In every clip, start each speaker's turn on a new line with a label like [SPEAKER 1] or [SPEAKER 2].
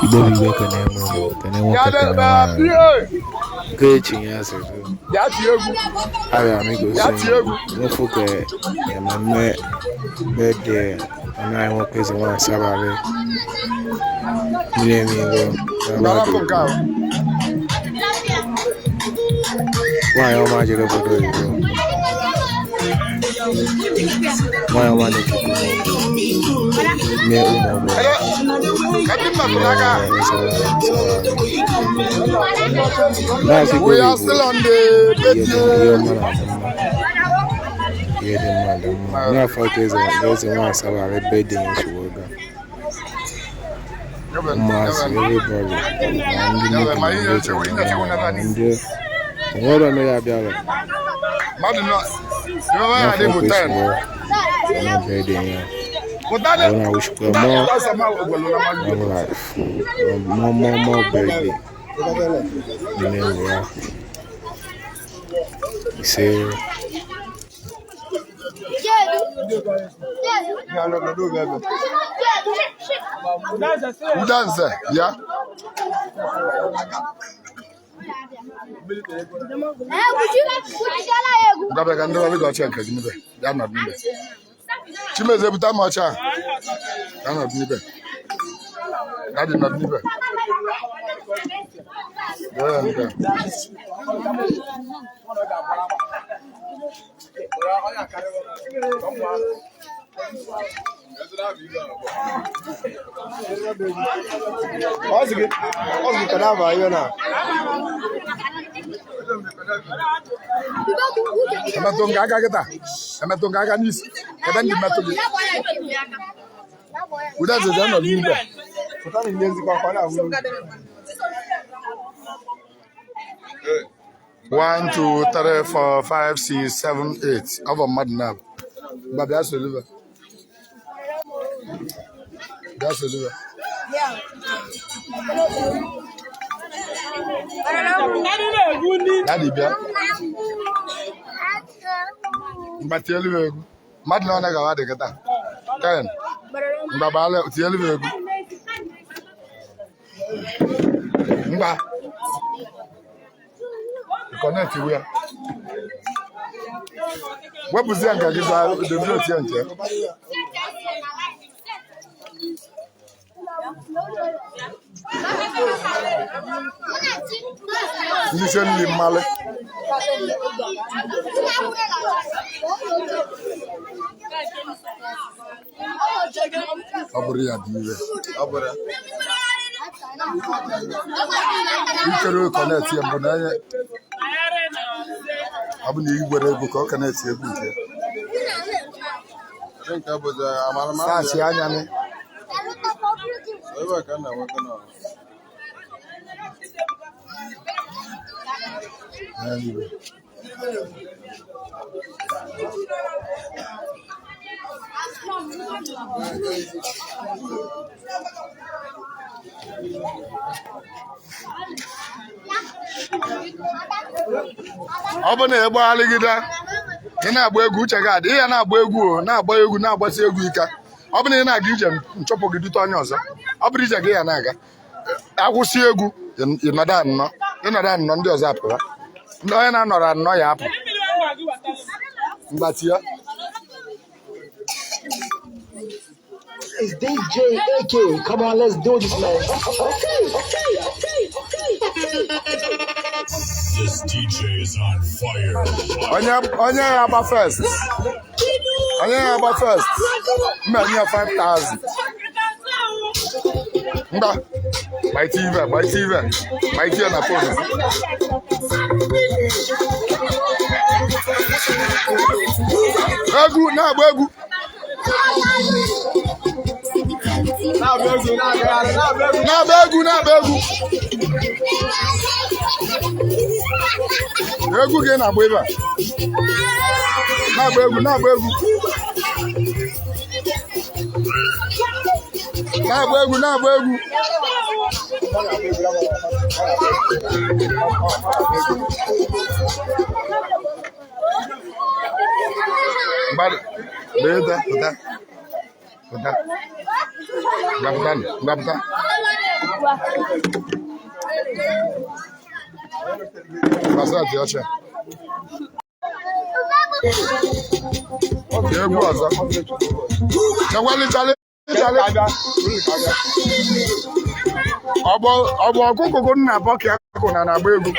[SPEAKER 1] Igbo bụ Igbo, ekene m unu, kene nwoke, kene nwaanyị, nke echi ya sịrị abịara m igosi mfu ka ememme birthday nwanne anyị nwoke eze nwaanyị Sabalị mmiri emi igbo n'abalị. Nwaanyị ọma jere obodo oyibo, nwaanyị ọma na-echukwu mee ụmụ ogbenye. Maazị
[SPEAKER 2] We are still on the
[SPEAKER 1] ihe ọma na-adị mma, ihe dị mma dị mma n'afọ ka eze eze nwaanyị Sabalị birthday ya si wee gaa. Ụmụazị, everybody, ma ndị nnukwu ma ndị okenye, ma ndị onwere onye ya abịara n'afọ ka esi wee eme birthday ya. I wanna wish you more long life, more, more, more birthday. N'ime ndụ ya. Ise.
[SPEAKER 2] Udanze, ya. Ngwa ka ndị ọbịa ọcha nke gị n'ibe, ya nọdụ n'ibe. Chimezie, bute m ọcha a. Ya nọdụ n'ibe. Ya dị nọdụ n'ibe. Ya nke a.
[SPEAKER 3] Ọ sị gị, ọ sị gị kedu ava ihe na
[SPEAKER 2] Emetụ nga aka kịta. Emetụ nga aka n'isi. Ebe ndị metụ gị. Udanze, ya nọdụ n'ibe.
[SPEAKER 3] Pụta na ihe nzikọ akwa na-ahụ.
[SPEAKER 2] 1, 2, 3, 4, 5, 6, 7, 8. Ọ bụ mmadụ na mba bịa soluve. Bịa soluve. Daddy bịa. Mba tielu egwu. Mmadụ na ọ na-gawa dị kịta. 10. Mba baala tielu egwu. Mba. Connect iwu ya. Wepụzie nke gị gwa Davido tie nke ya. Ndị sie nri mmalị. Ọ bụrụ ya bụ iwe.
[SPEAKER 3] Ọ bụrụ ya.
[SPEAKER 2] Ikere connect ya mbụ na enye ọ bụ na i gwere egwu ka ọ connect egwu nke ya.
[SPEAKER 3] Ndị nke bụzi amarama.
[SPEAKER 2] Saachị anya ni.
[SPEAKER 3] Ebe a ka m na-enweta na
[SPEAKER 2] N'eluigwe. Ọ bụ na ị gbaghalịgide, ị na-agba egwu, uche gị adị ya na-agba egwu, o na-agba egwu, na-agbasi egwu ike. Ọ bụ na ị na-aga ije, nchọpụ gị dute onye ọzọ. Ọ bụrụ ije gị ya na-aga, akwụsị egwu, ịnọdụ anọ, ịnọdụ anọ, ndị ọzọ apụwa. Ndị onye na-anọrọ anọ ya apụ. Mgbatị ya.
[SPEAKER 4] It's DJ AK. Come on, let's do this, man. Okay.
[SPEAKER 5] This DJ is on fire.
[SPEAKER 2] Onye onye ya agba first, onye ya agba first, mba nye ya 5000. Mba gbaiti ive, gbaiti ive, gbaiti ya na phone. Egwu na-agba egwu.
[SPEAKER 3] Na-agba egwu, na-agagharị, na-agba egwu.
[SPEAKER 2] Na-agba egwu, na-agba egwu. Egwu gị na-agba ebe a, na-agba egwu, na-agba egwu, na-agba egwu, na-agba egwu. Mmadụ, lee, pụta, pụta, pụta. Ngapụta, ngapụta. Gbasa dị ọcha. Egwu ọzọ. Chekwali, chali, chali. Ọ bụ ọkụkọ nna bọkị akụ na na-agba egwu.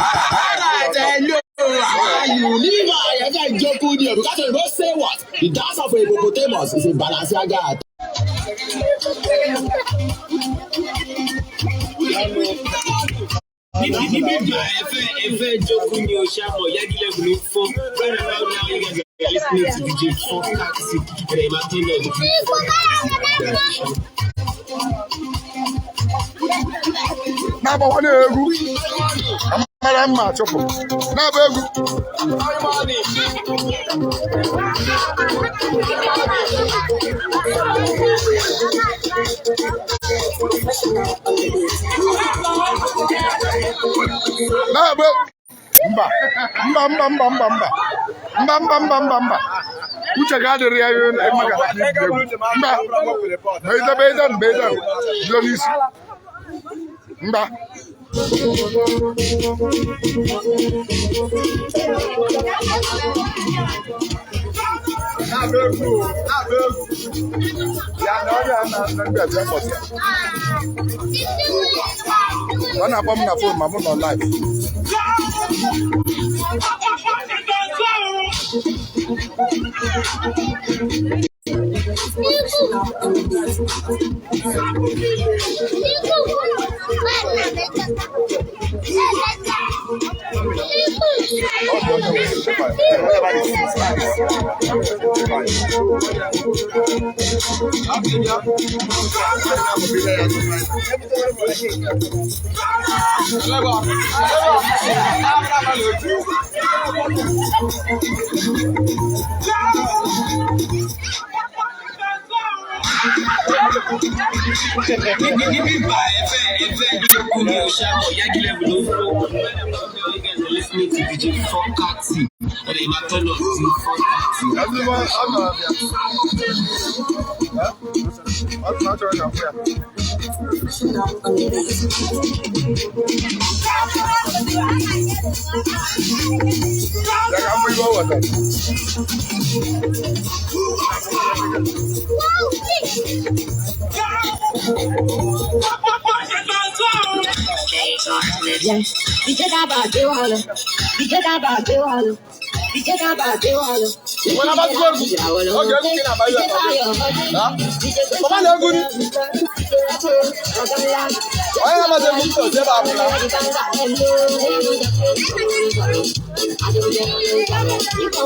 [SPEAKER 4] Hello, how are you? Levi, I got joke with you because you don't say what? The dance of a hippopotamus is a Balenciaga.
[SPEAKER 6] Efe Joku ni Oshamo, Yagi Level 4. Right about now, you guys are listening to DJ 4Taxi and Martin.
[SPEAKER 2] Na-agbakwa egwu. Mara mma chụpụ. Na-agba egwu. Na-agba mba mba mba mba mba mba mba mba mba mba mba uche ga adịrị ya maka na egwu mba beida beida beida bido n'isi mba. Na-agba egwu, na-agba egwu. Ya na onye a na ndị ọbịa kpọsị ya. Ọ na-akpọ m na phone ma mụ nọ live.
[SPEAKER 6] Efe Joku ni Oshamo, Yagi Level 4. Right about now, you guys are listening to DJ 4Taxi and Martin 4Taxi.
[SPEAKER 2] Ezigbo ọ nọ abịa. Ọ sị na ọ chọrọ ka m fụ ya. Ya ka m fụ ihe o wetara. Nwere agbazikwa egwu. Oge egwu gị na-agba ihe ọtọ. Ha? Ọma na egwu ni. Onye na-amazi egwu ntị otu ebe abụla.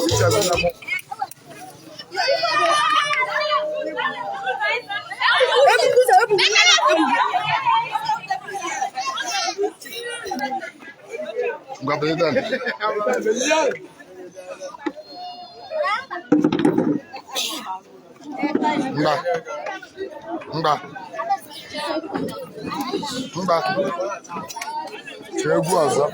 [SPEAKER 2] Uche bụ nna m. Ngwa president. Mba. Mba. Mba. Chee egwu ọzọ.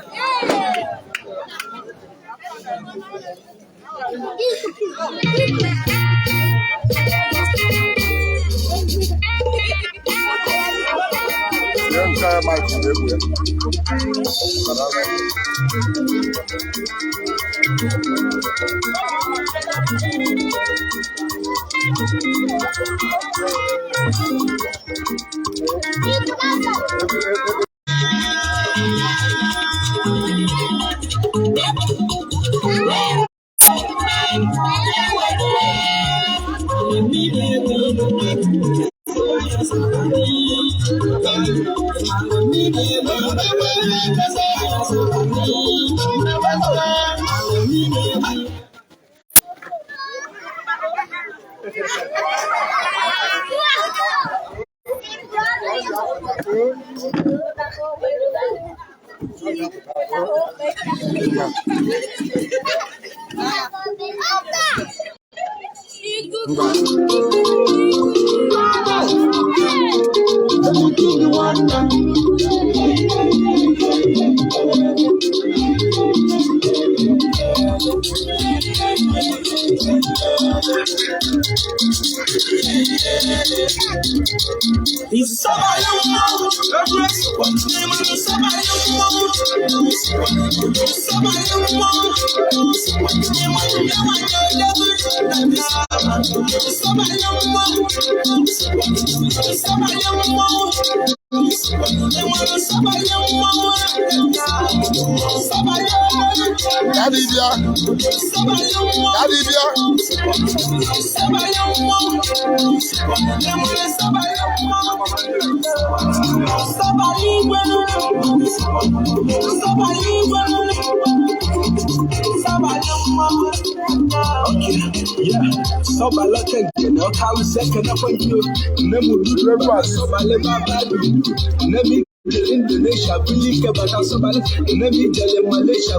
[SPEAKER 2] Ihe nke a Mike bụ egwu ya. Mana ọ- Mba. Daddy bịa. Daddy bịa.
[SPEAKER 4] Indonesia, Bulika, Bata, Nemi, Malaysia.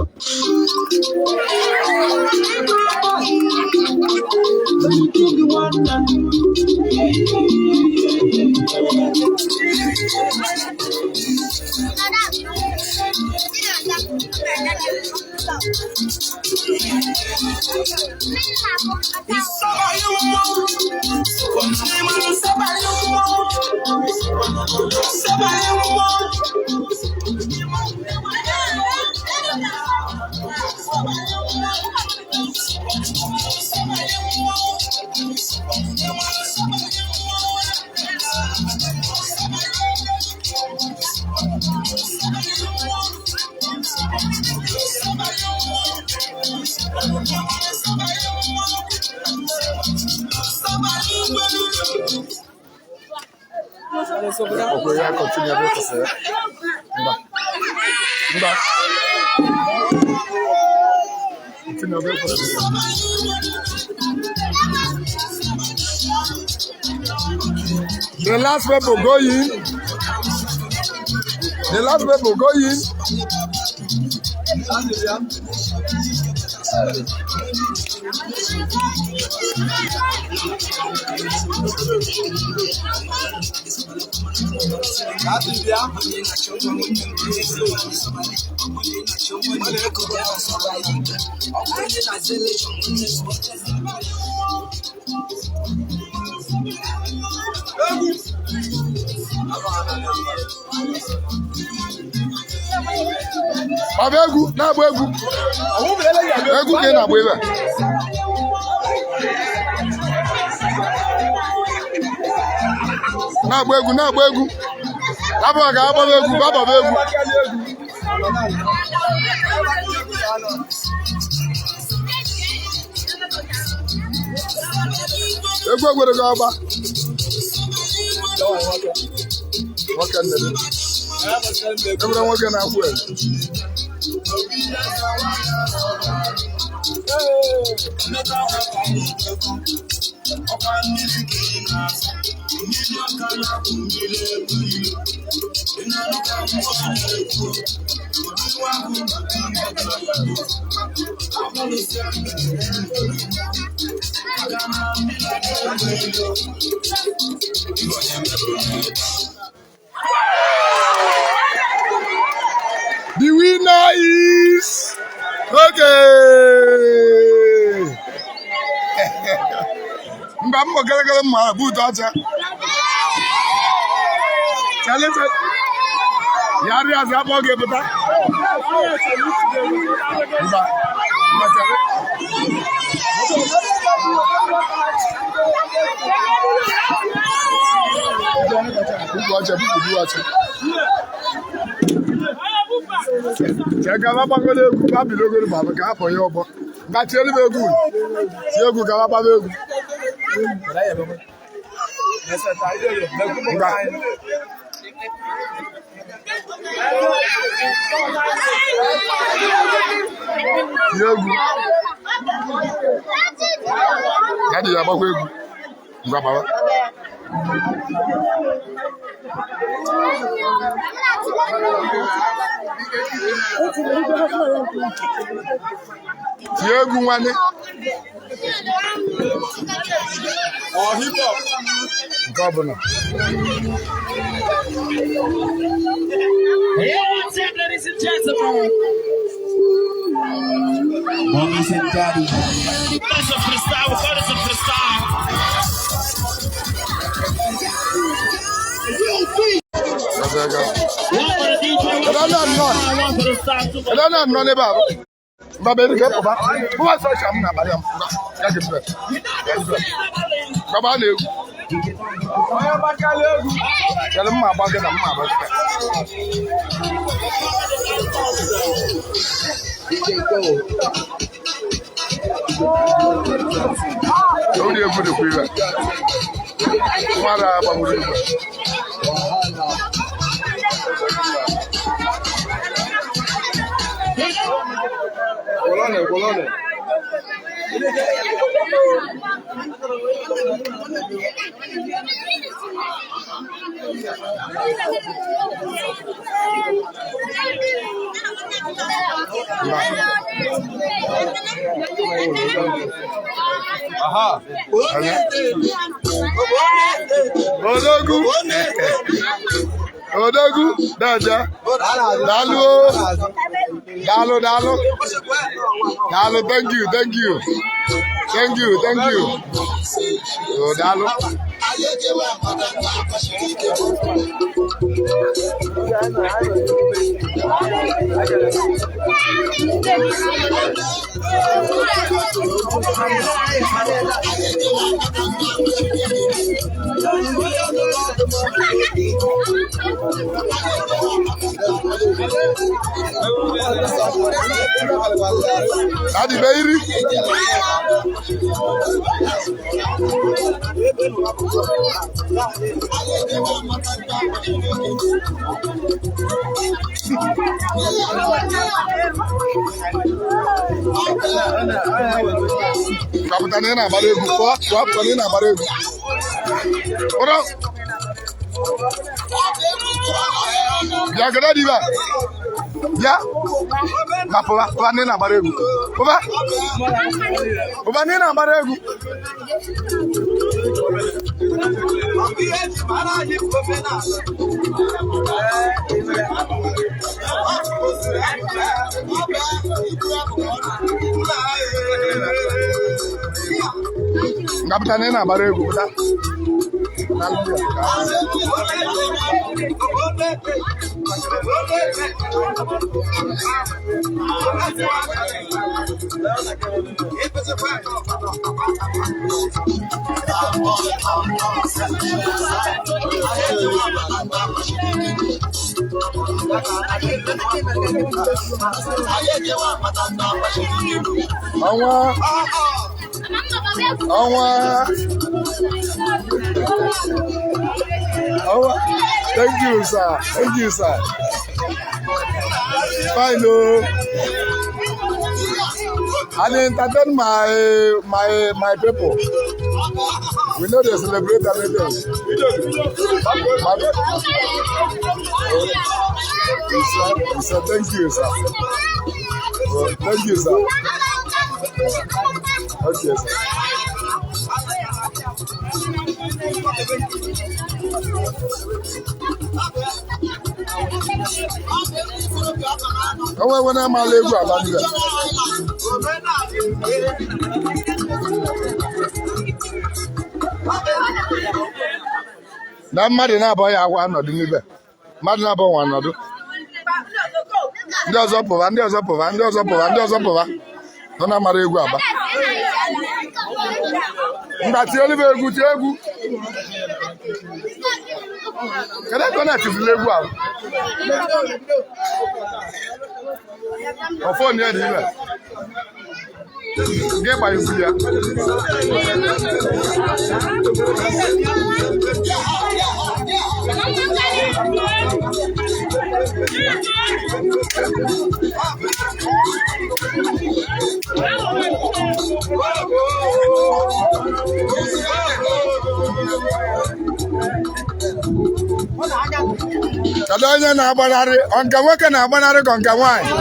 [SPEAKER 2] Okwe ya continue ebe kwụsịrị. Mba. Mba. Continue ebe kwụsịrị. The last people go in. The last people go in. Ọ bụ egwu na-agba egwu. Egwu ka ị na-agba ebe a. Na-agba egwu, na-agba egwu. Abụ ga agbaba egwu, agbaba egwu. Egwu egwere gị agba. Nwoke nne m. Ebere nwoke na-akwụ eze. The winner is okay. Mba mbọ kelekele mma buutu ọcha. Chale chale. Ya rịa azụ akpọ gị pụta. Mba mba chale. Buutu ọcha buutu buutu ọcha. Chee ka ba gbagoro egwu ba bidogoro ma ka afọ ya ọbọ. Mba tielu m egwu. Tie egwu ka ba gbaba egwu. Mba. Tie egwu. Ya dị ya agbakwa egwu. Ngwa gbaba. Tie egwu nwanne. Nke ọbụla.
[SPEAKER 6] Hey, what's up, ladies and gentlemen?
[SPEAKER 4] Mommies and daddy.
[SPEAKER 2] Kedu onye nnọọ? Kedu onye nnọọ n'ebe a? Baba Erike pụba. Pụba sọ m na-abalị m. Ya gị mbe. Ya gị mbe. Baba na-egwu. Kedu mma agba gị na mma agba gị?
[SPEAKER 4] DJ Go.
[SPEAKER 2] Onye egwu dịkwa ibe. Mmadụ a gbanwere igwe. Gwọlọnị, gwọlọnị. Odogwu. Odogwu, daja. Daalụ o. Daalụ, daalụ. Daalụ, thank you, thank you. Thank you, thank you. Oh, daalụ. Daddy Baby. Kapụta na ị na-agbara egwu. Pụọ, pụọ, pụta na ị na-agbara egwu. Pụrụ. Bịa kedu dị ibe a? Bịa. Na pụba, pụba na ị na-agbara egwu. Pụba. Pụba na ị na-agbara egwu. Kapụta na ị na-agbara egwu. Pụta. Ọnwa. Ọnwa. Ọnwa. Thank you, sir. Thank you, sir. Fine, oh. I dey entertain my people. We no dey celebrate anything. My sir, sir, thank you, sir. Oh, thank you, sir. Okay, sir. Onwe nwe na-amala egwu abalị a. Na mmadụ na-abọ ya agwa anọdụ n'ibe. Mmadụ na-abọ nwa anọdụ. Ndị ọzọ pụba, ndị ọzọ pụba, ndị ọzọ pụba, ndị ọzọ pụba. Nọ na mara egwu aba. Mba tie elu egwu, tie egwu. Kedu ka ọ na-atịfụla egwu ahụ? Ọ fon ya dị ibe. Gị gbanyeziri ya. Kedu onye na-agbanarị? Ọ nke nwoke na-agbanarị ka nke nwaanyị?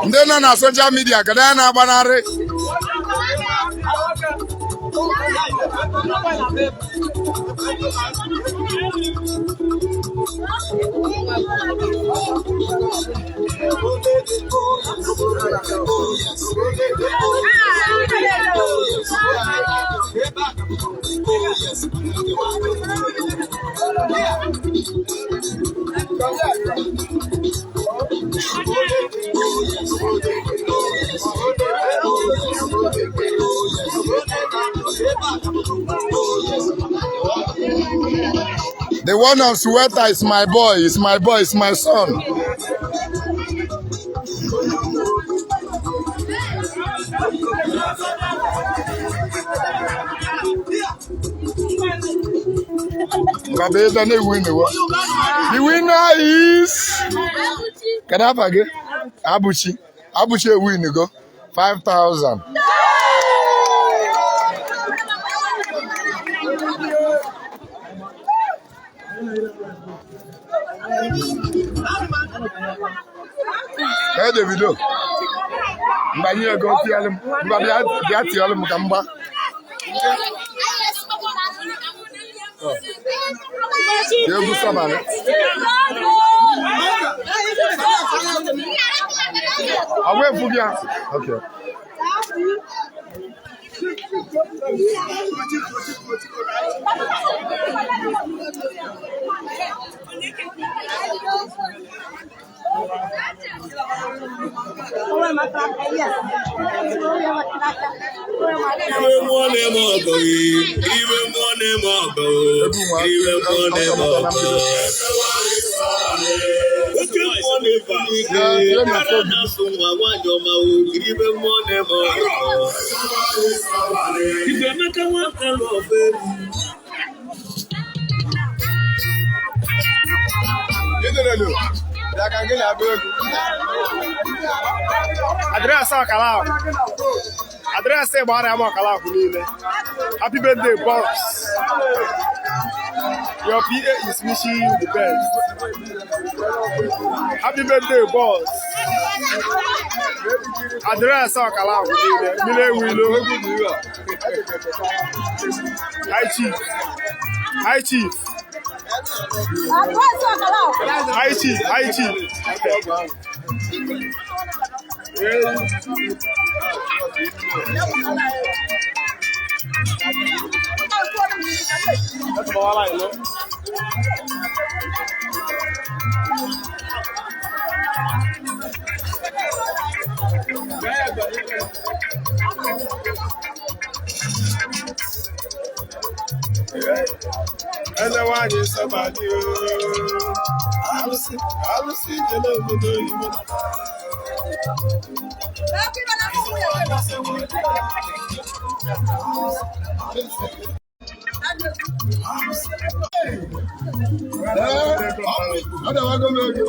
[SPEAKER 2] Ndị nọ na social media, kedu onye na-agbanarị? The one of sweater is my boy, is my boy, is my son. Baba eze na-ewu inewo. The winner is, kedu afa gị? Abuchi. Abuchi ewinigo 5000. Ee, Davido. Mgbanye ego tialụ m. Mgba bịa bịa tialụ m ka m gba. Egwu sọbalị. Ọ bụ efu gị a? Okay.
[SPEAKER 5] Iwe mmụọ na-eme ọgọ, iwe mmụọ na-eme ọgọ, iwe mmụọ na-eme ọgọ. Oke mmụọ na-ebu ike, ara na-asụ nwa nwaanyị ọma o, iwe mmụọ na-eme ọgọ. Igwe Emeka nwata n'ọba egwu.
[SPEAKER 2] Bịa ka gị na-agba egwu.
[SPEAKER 3] Address ọkala ahụ. Address ịgbara ya ma ọkala ahụ niile. Happy birthday, boss. Your PA is wishing you the best. Happy birthday, boss. Address ọkala ahụ niile. Mmiri ewu ilo. High chief. High chief. High chief. High chief. Yeah. That's all I know. Eze nwanyị sọbadị alụsị alụsị jele obodo oyibo.
[SPEAKER 2] Ee, ọ dawago m ego.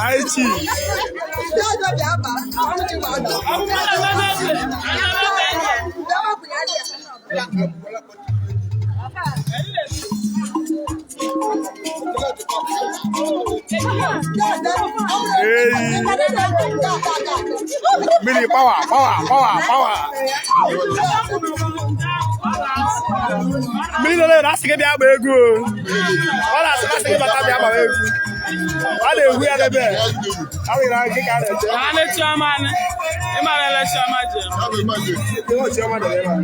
[SPEAKER 3] Aichi. Hey. Mmiri power, power, power, power. Mmiri lele na-asị gị bịa gbaa egwu o. Ọ na-asị na-asị gị bata bịa gbaa egwu. A na-egwu ya n'ebe. A nwere akị ka a na-eche. Ihe Chioma dere ebe a.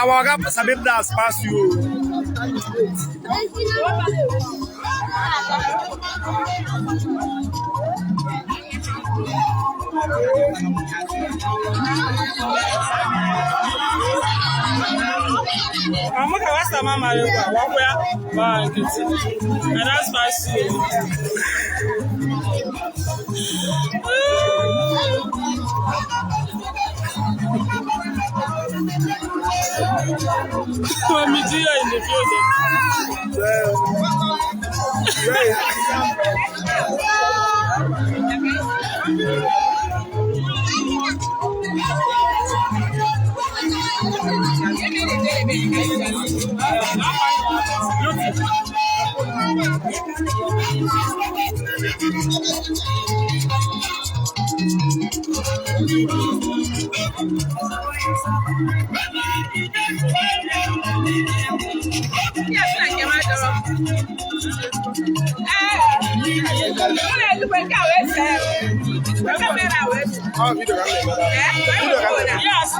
[SPEAKER 3] Our oga sabi dance pass you o.
[SPEAKER 7] Yes,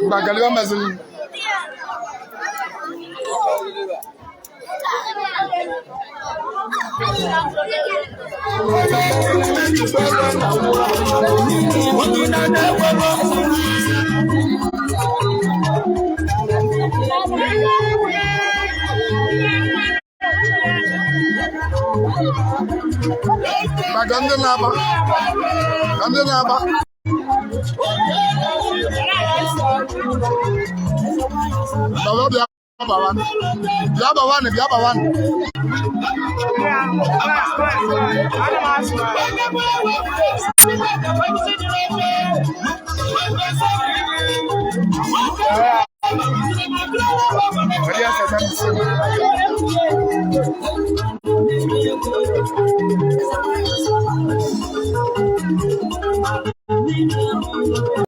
[SPEAKER 2] Gbàgede meziri. Maka ndị na-agba, ka ndị na-agba. Baba bịa bawa, bịa bawa bịa bawa.